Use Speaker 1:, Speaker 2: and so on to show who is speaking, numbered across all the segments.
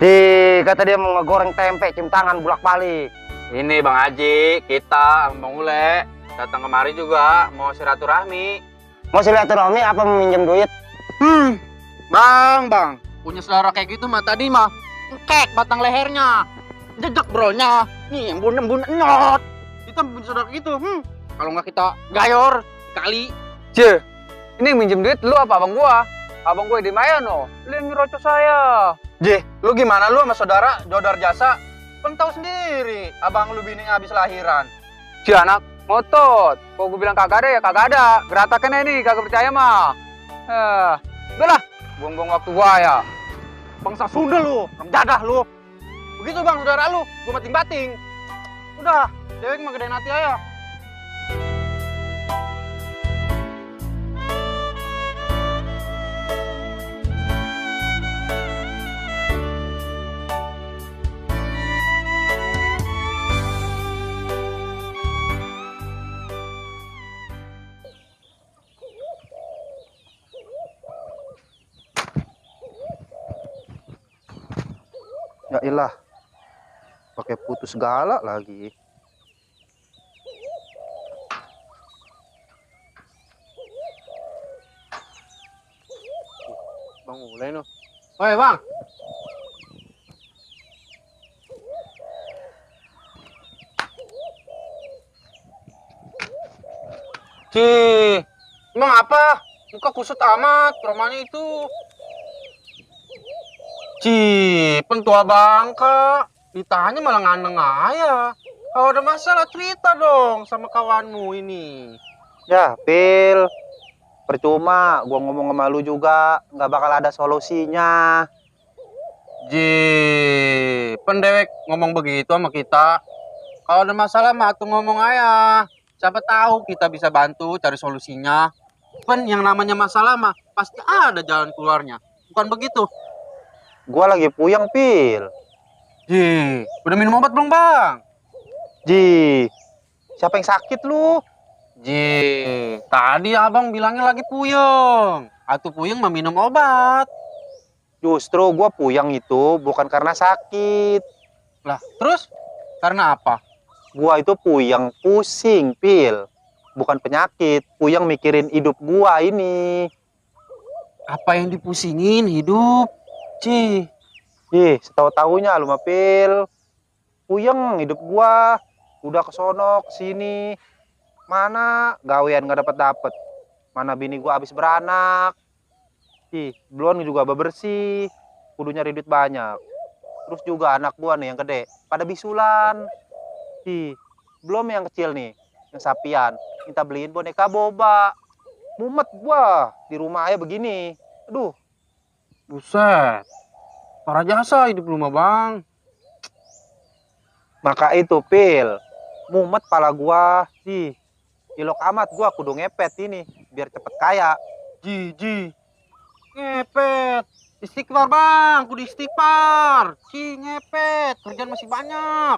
Speaker 1: Kata dia mau ngegoreng tempe, cium tangan bolak-balik.
Speaker 2: Ini Bang Haji, kita Bang Ule datang kemari juga mau silaturahmi.
Speaker 1: Mau silaturahmi apa meminjam duit?
Speaker 2: Bang, punya saudara kayak gitu mah tadi mah kek batang lehernya, jejak bronya, nih embun enyot. Kita punya saudara gitu, kalau nggak kita gayor kali.
Speaker 3: Ce, ini yang minjem duit lu apa abang gua? Abang gua di Mayano, lu yang nyerocos saya.
Speaker 2: Jeh, lu gimana lu sama saudara jodar jasa? Kan tahu sendiri, abang lu bininya habis lahiran.
Speaker 3: Ce anak, ngotot. Kok gua bilang kagak ada ya kagak ada. Geratakan ini kagak percaya mah. Udah lah, buang-buang waktu gua ya.
Speaker 2: Bangsa Sunda lu, orang jadah lu. Begitu bang, saudara lu, gua bating-bating. Udah, cewek mah gedein hati aja.
Speaker 1: Ya ilah, pakai putus segala lagi.
Speaker 2: Bang Ule no. Oi bang. Cih, emang apa? Muka kusut amat, rumahnya itu. Cih, pentua bangka. Ditanya malah ngandeng aja. Kalau ada masalah cerita dong sama kawanmu ini.
Speaker 1: Ya, Pil. Percuma, gua ngomong sama lu juga nggak bakal ada solusinya.
Speaker 2: Jih, pendewek ngomong begitu sama kita. Kalau ada masalah mah tuh ngomong aja. Siapa tahu kita bisa bantu cari solusinya. Kan yang namanya masalah mah pasti ada jalan keluarnya. Bukan begitu?
Speaker 1: Gua lagi puyeng, Pil.
Speaker 2: Jih, udah minum obat belum bang?
Speaker 1: Ji, siapa yang sakit lu?
Speaker 2: Jih, tadi abang bilangnya lagi puyeng. Atuh puyeng mah minum obat.
Speaker 1: Justru gua puyeng itu bukan karena sakit.
Speaker 2: Lah, terus? Karena apa?
Speaker 1: Gua itu puyeng pusing, Pil. Bukan penyakit, puyeng mikirin hidup gua ini.
Speaker 2: Apa yang dipusingin hidup? Cih,
Speaker 1: Setahu-tahunya lu mah, Pil. Puyeng hidup gua. Udah kesono kesini. Mana gawean nggak dapet. Mana bini gua habis beranak. Belum juga bebersih. Kudu nyari duit banyak. Terus juga anak gua nih yang gede pada bisulan. Belum yang kecil nih, yang sapian. Minta beliin boneka boba. Mumet gua di rumah aja begini. Aduh,
Speaker 2: buset. Para jasa hidup lu mah bang.
Speaker 1: maka itu, Pil. Mumet pala gua. Ilok amat gua kudu ngepet ini biar cepet kaya.
Speaker 2: Ji. Ngepet. Istighfar bang, kudu istighfar. Ngepet, kerjaan masih banyak.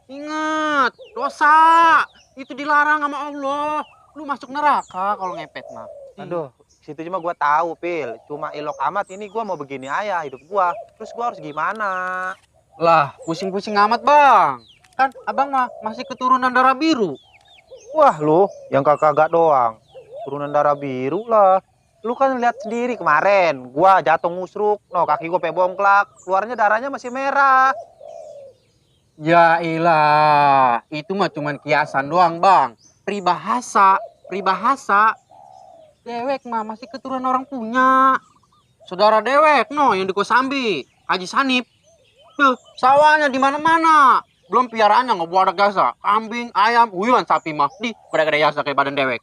Speaker 2: Ingat, dosa. Itu dilarang sama Allah. Lu masuk neraka kalau ngepet mah.
Speaker 1: Aduh, situ cuma gua tahu, Pil. Cuma ilok amat ini gua mau begini aja hidup gua. Terus gua harus gimana?
Speaker 2: Lah, pusing-pusing amat bang. Kan abang mah masih keturunan darah biru.
Speaker 1: Wah, lu yang kagak doang. Turunan darah biru lah. Lu kan lihat sendiri kemarin, gua jatuh ngusruk, no kaki gua bongklak, keluarnya darahnya masih merah.
Speaker 2: Ya ilah, itu mah cuman kiasan doang bang. Peribahasa. Dewek mah masih keturunan orang punya. Saudara dewek no yang di Kosambi, Haji Sanip. Tuh, sawahnya di mana-mana. Belum piaraannya nggak ada gasa. Kambing, ayam, uyuan sapi mah. Di, gede-gede jasa kayak badan dewek.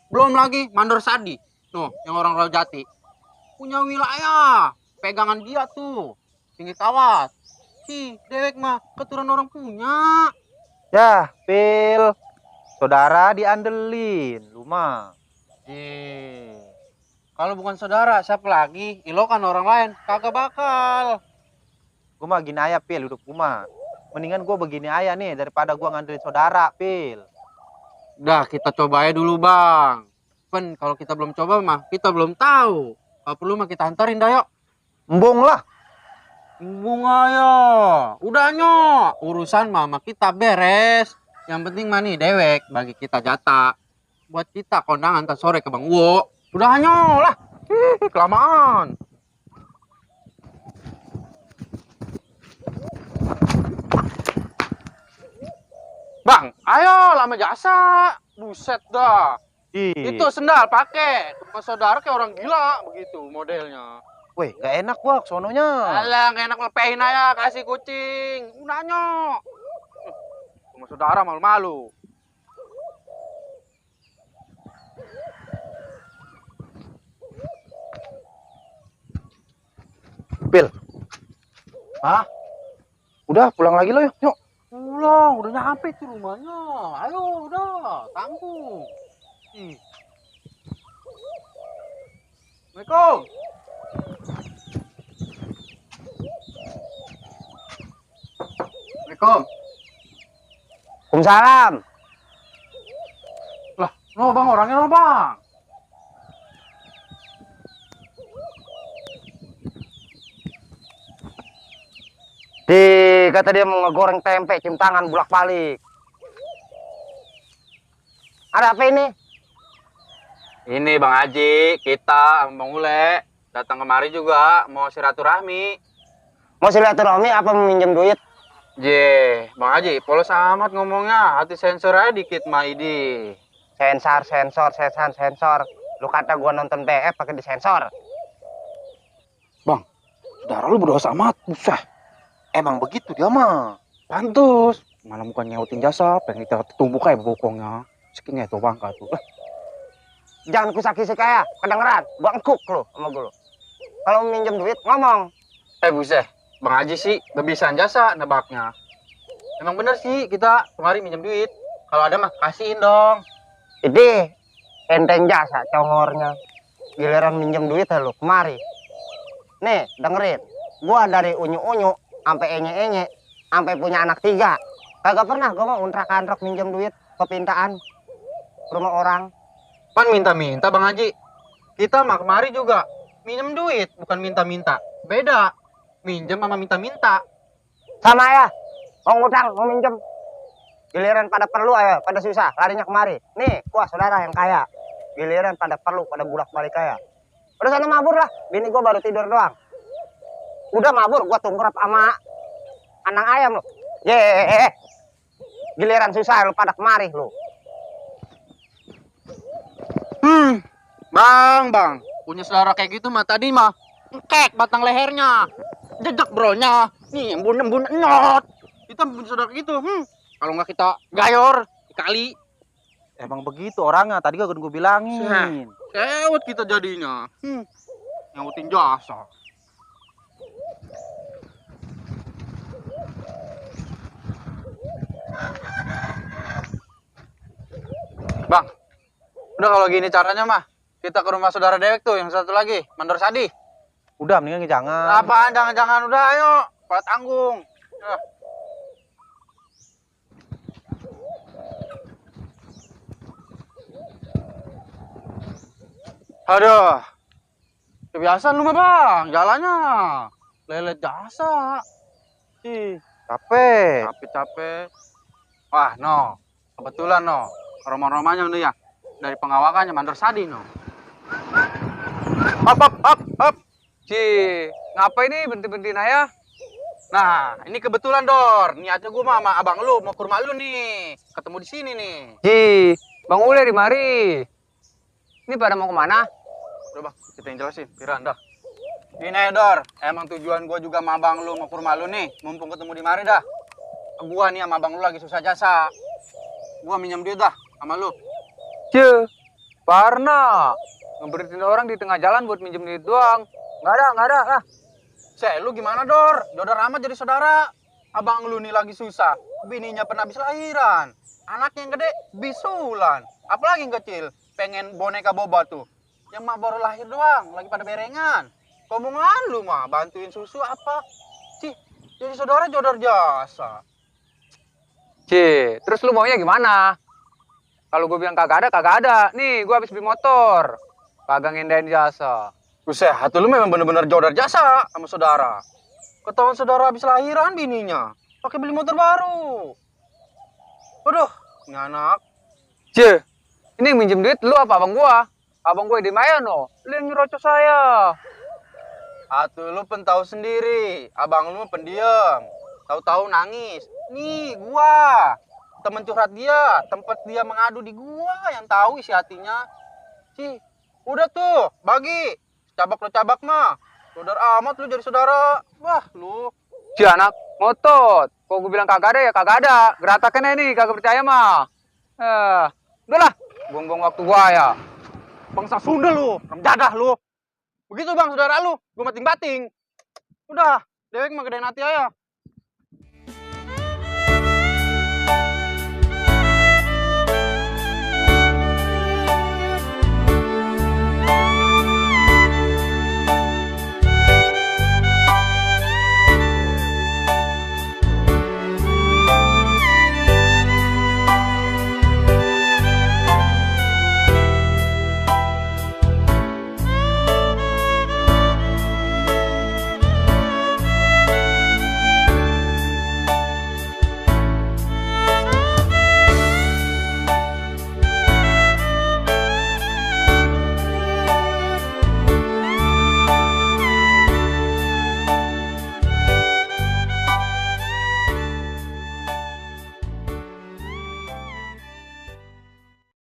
Speaker 2: Belum lagi Mandor Sadi. No, yang orang Raujati. Punya wilayah. Pegangan dia tuh. Pinggir kawat. Dewek mah keturunan orang punya.
Speaker 1: Ya, Pil. Saudara diandelin, lu mah.
Speaker 2: Kalau bukan saudara, siapa lagi? Ilo kan orang lain, kagak bakal.
Speaker 1: Gua mah gini aja, Pil, hidup gua mah. Mendingan gua begini aja nih daripada gua ngandelin saudara, Pil.
Speaker 2: Udah, kita coba aja dulu, Bang. Pen, kalau kita belum coba mah, kita belum tahu. Kalau perlu mah kita hantarin dah, yuk.
Speaker 1: Embung lah.
Speaker 2: Bunga ya. Udah nyok. Urusan mama kita beres. Yang penting mah nih dewek bagi kita jatah. Buat kita kondangan ntar sore ke Bang Wo. Udah nyok lah. Kelamaan. Bang, ayo lama jasa. Buset dah. Itu sendal pakai. Rumah saudara kayak orang gila begitu modelnya.
Speaker 1: Weh, gak enak gua kesononya.
Speaker 2: Alah, gak enak lepehin aja, kasih kucing. Udah nyok. Rumah saudara malu-malu.
Speaker 1: Pil. Hah? Udah pulang lagi lo yuk. Yuk.
Speaker 2: Pulang, udah nyampe tuh rumahnya. Ayo, udah, tanggung. Assalamualaikum. Assalamualaikum.
Speaker 1: Waalaikumsalam.
Speaker 2: Lah, no bang, orangnya no bang.
Speaker 1: Kata dia mau ngegoreng tempe, cium tangan bolak-balik. Ada apa ini?
Speaker 2: Ini Bang Haji, kita sama Bang Ule datang kemari juga mau silaturahmi.
Speaker 1: Mau silaturahmi apa meminjam duit?
Speaker 2: Bang Haji, polos amat ngomongnya, hati sensor aja dikit mah ini.
Speaker 1: Sensor. Lu kata gua nonton BF pakai disensor.
Speaker 2: Bang, saudara lu berdosa amat, buset.
Speaker 1: Emang begitu dia mah.
Speaker 2: Pantes, mana bukan nyautin jasa, pengen kita tumbuk kayak bokongnya. Sekinya itu bangka tuh.
Speaker 1: Jangan kusaki-saki kaya, kedengeran. Gua engkuk lu sama gua. Kalau minjem duit ngomong.
Speaker 2: Buset, Bang Haji sih kebiasaan jasa nebaknya. Emang bener sih kita kemarin minjem duit. Kalau ada mah kasihin dong.
Speaker 1: Ini enteng jasa congornya. Giliran minjem duit lu kemari. Nih, dengerin. Gua dari unyu-unyu sampai enye-enye, sampai punya anak 3. Kagak pernah gua mau untrak-antrok minjem duit kepintaan rumah orang.
Speaker 2: Pan minta-minta Bang Haji. Kita mah kemari juga minjem duit, bukan minta-minta. Beda. Minjem sama minta-minta.
Speaker 1: Sama ya. Mau ngutang, mau minjem. Giliran pada perlu aja, pada susah, larinya kemari. Nih, gua saudara yang kaya. Giliran pada perlu, pada bulak-balik kaya. Udah sana mabur lah. Bini gua baru tidur doang. Udah mabur, gua tungkrap sama anak ayam lo. Giliran susah lu pada kemari lu.
Speaker 2: Bang. Punya saudara kayak gitu mah tadi mah kek batang lehernya. Jejak bronya. Nih, embun-embun nyot. Kita punya saudara gitu. Kalau nggak kita gayor dikali.
Speaker 1: Emang begitu orangnya, tadi gua bilangin.
Speaker 2: Sewet kita jadinya. Nyautin jasa. Bang, udah kalau gini caranya mah kita ke rumah saudara Dewek tuh yang satu lagi, Mandor Sadi.
Speaker 1: Udah mendingan jangan.
Speaker 2: Apaan jangan udah ayo, Pak tanggung. Aduh. Kebiasaan lu mah bang, jalannya lelet jasa.
Speaker 1: Capek.
Speaker 2: Capek. Wah, no. Kebetulan no. Aroma-aromanya nih ya. Dari pengawakannya Mandor Sadi no. Hop.
Speaker 3: Ngapain ini berhenti-berhentiin ayah?
Speaker 2: Nah, ini kebetulan Dor. Niatnya gue sama abang lu mau ke rumah lu nih. Ketemu di sini nih.
Speaker 3: Bang Ule di mari. Ini pada mau kemana?
Speaker 2: Udah bang, kita yang jelasin. Piran dah. Ini ya Dor. Emang tujuan gue juga sama abang lu mau ke rumah lu nih. Mumpung ketemu di mari dah. Gua nih sama abang lu lagi susah jasa. Gua minjem duit dah sama lu.
Speaker 3: Parna. Ngeberhentiin orang di tengah jalan buat minjem duit doang. Nggak ada.
Speaker 2: Lu gimana Dor? Jodoh amat jadi saudara. Abang lu nih lagi susah. Bininya pernah habis lahiran. Anaknya yang gede bisulan. Apalagi yang kecil. Pengen boneka boba tuh. Yang mah baru lahir doang. Lagi pada berengan. Omongan lu mah bantuin susu apa? Jadi saudara jodoh jasa.
Speaker 3: Terus lu maunya gimana? Kalau gue bilang kagak ada. Nih, gue habis beli motor. Kagak ngendain jasa.
Speaker 2: Buset, hati lu memang bener-bener jodoh jasa sama saudara. Ketahuan saudara habis lahiran bininya. Pakai beli motor baru. Waduh, ini anak.
Speaker 3: Cie, ini yang minjem duit lu apa abang gua? Abang gua di Maya no. Lu yang nyerocos saya.
Speaker 2: Atuh lu pen tahu sendiri. Abang lu pendiam. Tahu-tahu nangis. Nih, gua. Temen curhat dia, tempat dia mengadu di gua yang tahu isi hatinya. Sih, udah tuh, bagi. Cabak lo cabak mah. Saudara amat lu jadi saudara. Wah, lu.
Speaker 3: Cie anak, ngotot. Kok gua bilang kagak ada ya kagak ada. Geratakan ini kagak percaya mah. Udahlah, buang-buang waktu gua ya.
Speaker 2: Bangsa Sunda lu, orang jadah lu. Begitu bang saudara lu, gua bating-bating. Udah, dewek mah gedein hati aja.